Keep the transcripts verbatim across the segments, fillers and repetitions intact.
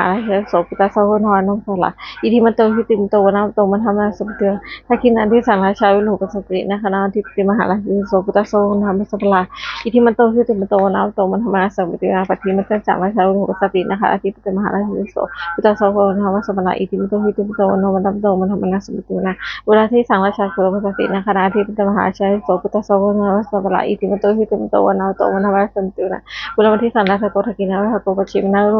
mahārājāno buddhasāvakā navadvanaṃ pavāraṃ. Iddhimanto jutimanto vaṇṇavanto modamānā sabbe dakkhiṇā disaṃ rājā virūḷho pasāsati nāgānaṃ adhipati mahārājāno buddhasāvakā navadvanaṃ pavāraṃ. Iddhimanto jutimanto vaṇṇavanto modamānā sabbe dakkhiṇā pacchimañca disaṃ rājā virūḷho pasāsati nāgānaṃ adhipati mahārājāno buddhasāvakā navadvanaṃ pavāraṃ. Iddhimanto jutimanto vaṇṇavanto modamānā sabbe dakkhiṇā uttaraṃ disaṃ rājā kumbhīro pasāsati nāgānaṃ adhipati mahārājāno buddhasāvakā navadvanaṃ pavāraṃ. Iddhimanto jutimanto vaṇṇavanto modamānā sabbe dakkhiṇā uttaraṃ disaṃ rājā pājuṇho dakkhiṇā disaṃ rājā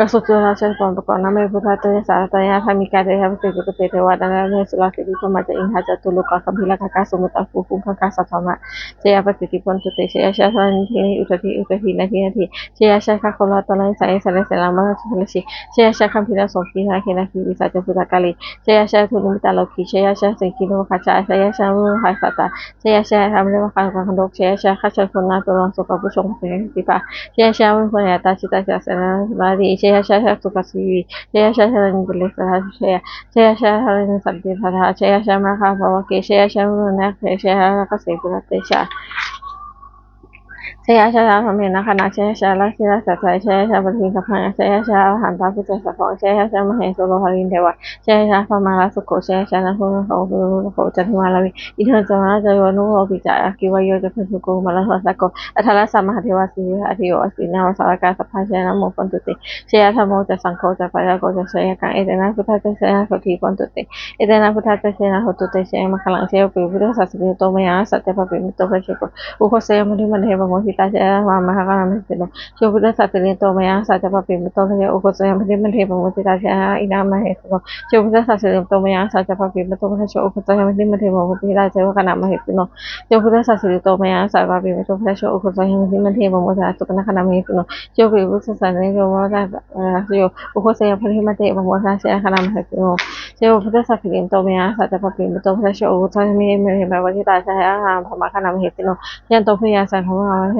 Oso ca rājasabhā pavakkhāmī, buddhā ca jayassantānaṃ, dhāmikā ca yasassi te, te devā namottha. Surakkho ca brahmā ca indā ca, catulokā gambhīrakkhakā, samuddaṃ bhūtuṃ gaṅgā ca sahassā. Jayappaṭibhāga hotu te, jayassu jayamaṅgalāni. Uttariṃ uttariṃ disaṃ disaṃ, jayassu jayaghorasaṃ, jayassu jayasabhayantaṃ. Jayassu gambhīrasaṅghanā, gandhabbanāgakāyamajjhā, jayassu jayassu dunnimittaviratī, jayassu jayassaṅghanāgakā, jayassu jayamārasenā santā, jayassu jayamārasenā gandhabbanāgakāyamajjhā, jayassu jayaghorasaṅghanāgakā, jayassu jayamārasenā gandhabbanāgakā. Jayassu jayamārasenā jitā, jayassu jayamārasenā sūkari, jayassu jayamārasenā indriyabalavajjā, jayassu jayamārasenā sabbe santā, jayassu jayamārasenā bhavagge, jayassu jayamārasenā nāgabhavagge, jayassu jayamārasenā rakkhase pattidānatejā. Jayassu jayamārasenā gandhabbānaṃ, jayassu jayamārasenā gandhabbānaṃ, jayassu jayamārasenā paṭhaviṃ sabbaṃ, jayassu jayamārasenā mahesuro harindevā, jayassu jayamārasenā sukho, jayassu jayamārasenā surakkho, candimā ravi, indo ca varuṇā ca yo, varuṇā ca aggi vāyo ca pājuṇho, kumāro candimā sūryoko, dhataraṭṭhā ca mahādevā, siriṃsā ca divyā dharaṇī, nāgā ca nāgā ca sarvā, sabbe dānaveghasā anubhavantu te. Jayassu dhammo ca saṅgho ca pālako ca jayakaṃ, etena buddhassa jayassu sotthī bhavantu te, etena buddhassa jayassu hotu te jayamaṅgalaṃ. Jayopi buddhassa sirīmato mayā rakkho ca pālako, paṭṭhānaṃ paresurabhū, ugghosayaṃ bodhimaṇḍe pamoditā, jayassu jayamārasenā mahākāruṇikamārasenā. Jayo buddhassa sirīmato mayā rakkho ca pālako, paṭṭhānaṃ paresurabhū, ugghosayaṃ bodhimaṇḍe pamoditā, jayassu jayamārasenā. Jayo buddhassa sirīmato mayā rakkho ca pālako, paṭṭhānaṃ paresurabhū, ugghosayaṃ bodhimaṇḍe pamoditā, jayassu jayamārasenā. Jayo buddhassa sirīmato mayā rakkho ca pālako, paṭṭhānaṃ paresurabhū, ugghosayaṃ bodhimaṇḍe pamoditā, jayassu jayamārasenā. Jayo buddhassa sirīmato mayā rakkho ca pālako, paṭṭhānaṃ paresurabhū, ugghosayaṃ bodhimaṇḍe pamoditā, jayassu jayamārasenā. Jayo buddhassa sirīmato mayā rakkho ca pālako, paṭṭhānaṃ paresurabhū, ugghosayaṃ bodhimaṇḍe pamoditā, jayassu jayamārasenā. Jayanto bodhiyā sakyānaṃ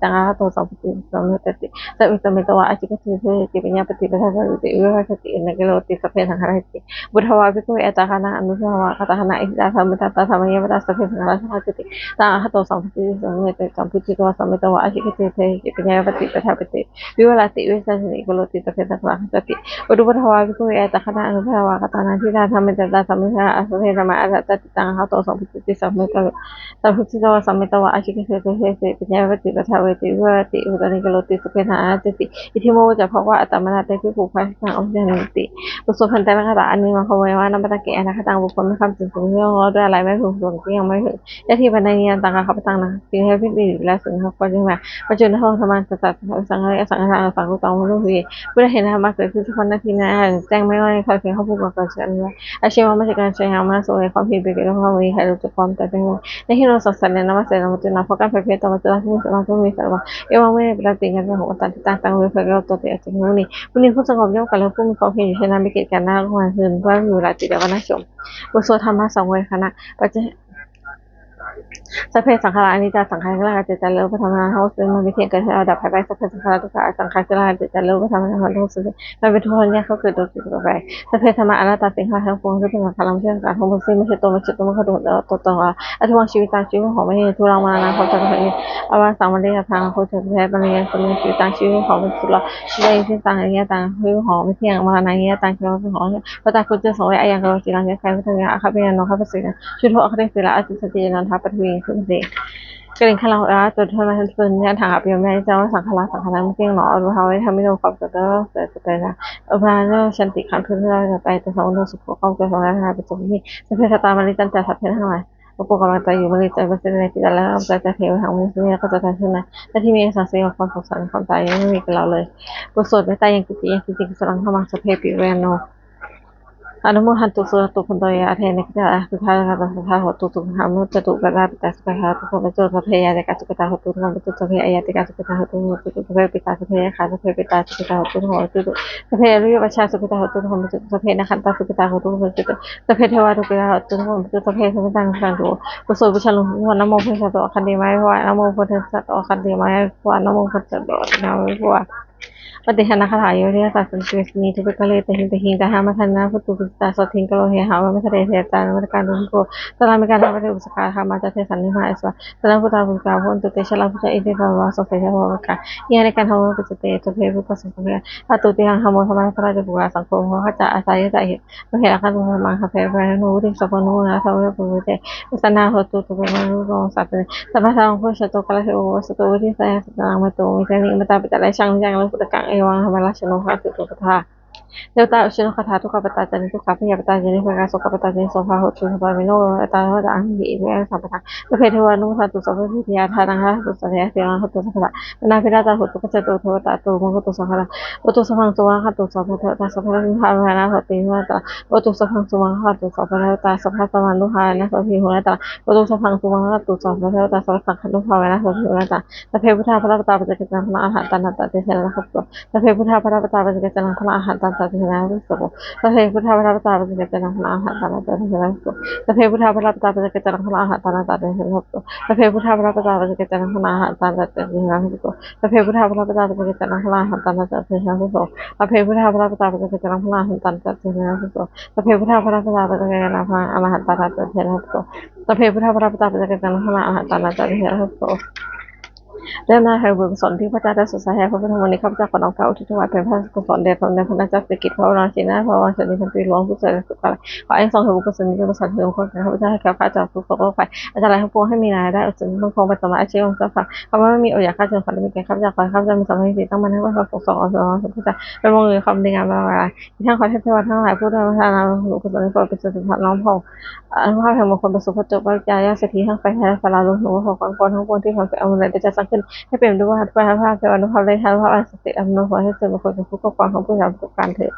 taṃ arahato sambuddho sammiñjāti. Sabbe sammito vā ācikkhati deseti paññappaṭi paṭivedhati vivassati ananukiloti sabbe saṅkhārāti. Buddhā va bhikkhave attakallaṃ anuttaraṃ vā kallaṃ ahitāya dhammattā dhammaṃ yamatā sabbe saṅkhārā sammatā ācikkhati taṃ arahato sambuddho sammiñjāti. Sambuddho va sammito vā ācikkhati deseti paññappaṭi paṭivedhati vivassati ananukiloti sabbe saṅkhārā sammatā ācikkhati. Uttānpaddho va bhikkhave attakallaṃ anuttaraṃ vā kallaṃ ahitāya dhammattā dhammaṃ yamatā sabbe saṅkhārā sammatā ācikkhati taṃ arahato sambuddho sammiñjāti. Sambuddho va sammito vā ācikkhati deseti paññappaṭi paṭivedhati vivassati ananukiloti sabbe saṅkhārā ācikkhati. Iti me vācā bhagavā. Attamanā te bhikkhū bhāsitaṃ abhinandanti. บทสวดพันเตรกถา อันมีมังคลไว้ว่า นมัตตะเก อนาคตะ บุคคลมีความจริงสูงยิ่งล่วงด้วยอะไรไม่พึงสูงที่ยังไม่ถึง Yadi pandāni anantāni aggapattāni, nānvāgameyya pāpakaṃ. สิ่งที่เป็นไปอยู่แล้ว สิ่งที่ควรจะมา Paccuppannaṃ dhammaṃ saṅkhañca asaṅkhayaṃ, asaṅkhayaṃ dhammaṃ asaṅkhayaṃ. พุทธะเถนะ ธรรมะเกิดขึ้นเฉพาะหน้าที่นั้น แจ้งไม่ว่าในคำเพียงคำพูดก่อนเกิดเช่นนั้น Ajjeva maccunā, jaññā manosenā. ความเพียรเป็นเกิดของความมีใครรู้จักความตายเป็นไง Natthi no saṃsaraṃ, nānvāgameyya maccunā. เพราะการผัดเพี้ยนต่อมัจจุราช ผู้มีสามารถ ผู้มีสามารถ Evaṃ me paṇḍitānaṃ, yaṃ kho paṇḍitānaṃ, taṃ viddhā maṅgalamuttamaṃ. ผู้นี้ผู้สงบย่อมกล่าวเรื่องผู้มีความเพียรอยู่เช่นนั้น ไม่เกียจคร้านในกลางวันกลางคืน ว่าอยู่ราตรีแต่ว่านั่งชม บทสวดธรรมะสังเวคขณะ ปัจจ Sabbe saṅkhārā aniccā, saṅkhārā atītā, atītā. Rūpaṃ dhammānaṃ, รูป เป็นของไม่เที่ยง เกิดขึ้นแล้วดับ หายไป Sabbe saṅkhārā dukkhā, สังขาร คือร่างกาย aniccaṃ, รูป ธรรมะ เป็นของไม่เที่ยง รูป เป็นทุกข์ ทนยาก เกิด ดับ เสื่อม สิ้นไป Sabbe dhammā anattā, สิ่งทั้งหลายทั้งปวงที่เป็นสังขาร ไม่ใช่สังขาร ทั้งหมดสิ้น ไม่ใช่ตัว ไม่ใช่ตน ไม่ใช่ตัวตนของเรา Addhuvaṃ jīvitaṃ, ชีวิตเป็นของไม่เที่ยง Dhūraṃ maraṇā, ความตายเป็นของไม่เที่ยง Avaraṃ sampumma, ความตายเป็นของไม่เที่ยง Pariyāyasmiṃ, jīvitaṃ, ชีวิตเป็นของไม่เที่ยง Thūlaṃ, ชีวิตเป็นของไม่เที่ยง Aniyataṃ, ชีวิตเป็นของไม่เที่ยง Maraṇaṃ aniyataṃ, jīvitaṃ, ชีวิตเป็นของไม่เtīง Pavaṃ taṃ, คนเจ็บสองวัย Ayaṃ kālo aciraṃ, แม้กาลนี้ Khippaṃ mayā ahaṃ, เวทนา Chuḍḍho akhaddhasīlā, asaññho ca yaṃ nātha, paṭhaviṃ āpalesaṃ. กริงคลัง แปลว่าตัวธรรมะทั้งปวง Yaṃ taṃ haṃ, เป็นอย่างใด Aniccaṃ ว่าสังขาร ไม่เtīยงหนอ Adukkhaṃ ว่าไม่เที่ยง Dhammaṃ ว่าธรรม Nirodho ความดับ Dukkhā ความดับ Nirodho ความดับ Nirodho ความดับ Avalāho ca janti, ความทุกข์ทั้งหลายหายไป Taṃ saṃvato sukho, ความเกิดของเราทั้งหลายเป็นสุขยิ่ง Sabbe sattā maritanti, สัตว์ทั้งหลาย ปรากฏกำลังตายอยู่ Maritvā ca nāyassanti, ตายแล้วย่อมตาย Tathevāhaṃ maritāyāma, เราจะตายเช่นนั้น Natthi me sāsanaṃ, ความสงสาร ความตาย ย่อมไม่มีแก่เราเลย บทสวดเมตตายังกินจิ Yaṃ kiñci kusalaṃ kammaṃ, sabbepi pāṇino anumodantu, suṇantu bhonto ye, sabbe anāgatā sukhitā sadā hontu, sukhitā hontu, mātā pitā sukhitā hontu, sukhā parivarantu, sabbe ñātikā sukhitā hontu, sukhā hontu, sabbe aññātikā sukhitā hontu, sukhā hontu, sabbe puttā, sabbe yakkhaṃ, sabbe petā sukhitā hontu, sukhā hontu, sabbe averā virūpakkhaṃ sukhitā hontu, sukhā hontu, sabbe nakkhattaṃ sukhitā hontu, sukhā hontu, sabbe devā sukhitā hontu, sukhā hontu, sabbe sampattīnaṃ sukhitā hontu. บทสวดบูชาหลวงปู่ทวด Namo bodhisatto āgantimāya bhavā, namo bodhisatto āgantimāya bhavā, namo bodhisatto āgantimāya bhavā. Pattidānagāthā. Yo vāsavassete santike santike, dukkhaṃ karoti tahiṃ tahiṃ, tathā mātā neva puttu, puttusā jātā, saha piṭakattayuṃ saha, mātā pitāmātā ābhayamantā, devamanussānaṃ ārakkhaṃ, bhikkhūnaṃ sārāmikā, dānapatī upāsakā, dhammā ca desanaṃ mahāisarā, sārīputtādi āgū pāmokkkhā, āgū āgū ca itipi so, āgū āgū ca āgū āgū ca, ye anekaṃ bhikkhūnaṃ samitiṃ, te capi bhikkhū samitiṃ, ātappamakaruṃ, ātappamakaruṃ, saṅgho ca āsayā ca ahesuṃ, pahitaṃ ca āsayā ca ahesuṃ, sabbe pūrentu saṅkappā, cando paṇṇaraso yathā, maṇi jotiraso yathā, maṇi jotiraso yathā, maṇi jotiraso yathā, maṇi jotiraso yathā. Sabbe sampattīnaṃ vuḍḍhī saha, āyasmanto carāya ca bhavatu, saha sakuṇaṃ parantu, itthiṃ saraṇaṃ gatāmi. Mātāpitāresu niccaṃ, yaṃ kiñci puññaphalaṃ lābhāma, mahāsamayo hohi, mahāpuññaphalaṃ. Devatāupasamanaṃ, sokappattā ca niddukkhā, bhayappattā ca nivārakkā, sokappattā ca nissokā hontu sabbepi pāṇino. Devatānaṃ hotu samitiṃ, itthiṃ samiddaṃ sabbadassi. Sabbe devānumodantu, sabbe buddhānubhāvena, anumodantu sabbasampattisiddhiyā. Atthāya ca kataṃ paṇāmi, pīḷānaṃ hāratu, gacchantu devatāgatā, mamaṃ bhavantu sabbadā. Bhavatu sabbaṃ sumaṅgalaṃ, rakkhantu sabbadevatā, sabbasaṅghānubhāvena, sabbasaṅghatimānubhāvena. Bhavatu sabbaṃ sumaṅgalaṃ, rakkhantu sabbadevatā, sabbasaṅghānubhāvena, sabbasaṅghatimānubhāvena. Bhavatu sabbaṃ sumaṅgalaṃ, rakkhantu sabbadevatā, sabbasaṅghānubhāvena, sabbasaṅghatimānubhāvena. Sabbe buddhā balappattā, paccekānañca arahantānañca, tejena rakkhantu. Sabbe buddhā balappattā, paccekānañca arahantānañca, tejena rakkhantu. Sabbe buddhā balappattā, paccekānañca arahantānañca, tejena rakkhantu. Sabbe buddhā balappattā, paccekānañca arahantānañca, tejena rakkhantu. Sabbe buddhā balappattā, paccekānañca arahantānañca, tejena rakkhantu. Sabbe buddhā balappattā, paccekānañca arahantānañca, tejena rakkhantu. Sabbe buddhā balappattā, paccekānañca arahantānañca, tejena rakkhantu. Sabbe buddhā balappattā, paccekānañca arahantānañca, tejena rakkhantu. Sabbe buddhā balappattā, paccekānañca arahantānañca, tejena rakkhantu. ด้วยอำนาจแห่งบุญกุศลที่พระเจ้าได้ทรงสร้างให้ข้าพเจ้าทั้งมวลนี้ ข้าพเจ้าขอน้อมกล่าวอุทิศถวายเป็นพระราชกุศลแด่สมเด็จพระนางเจ้าสิริกิติ์ พระบรมราชินีนาถ พระบรมราชินีพันปีหลวง ผู้เสด็จสู่สวรรคาลัย ขออานิสงส์แห่งบุญกุศลนี้จงประสาทถึงคนของข้าพเจ้า ให้แคล้วคลาดจากทุกข์โศกโรคภัยอันตรายทั้งปวง ให้มีรายได้อุดหนุนมั่นคงเป็นสมบัติอาชีพของเจ้าค่ะ คำว่าไม่มีอดอยากข้าจนขวัญและมีแก่ข้าพเจ้า ขอให้ข้าพเจ้ามีสมาธิจิตตั้งมั่น ให้ว่าพระสงฆ์สององค์สององค์พระเจ้าเป็นวงเงินความดีงามมากมาย ทั้งขอเทพเทวาทั้งหลายผู้ได้มาทานอาหารกุศลนี้ โปรดเป็นส่วนสุดท้ายน้อมพระองค์ อานุภาพแห่งมงคลประสูติพระจุลปัจจายเศรษฐี ทั้งแฟนไทยและสาราลงหลวงพ่อความควรทั้งปวงที่ทำเกิดเอาบุญใดได้จัดสร้างขึ้น ให้เป็นด้วยพระพุทธานุภาพ เทวานุภาพ และเทวานุภาพอันศักดิ์สิทธิ์ อำนวยผลให้เสริมมงคลกับทุกข้อความของผู้ทำทุกการเถิด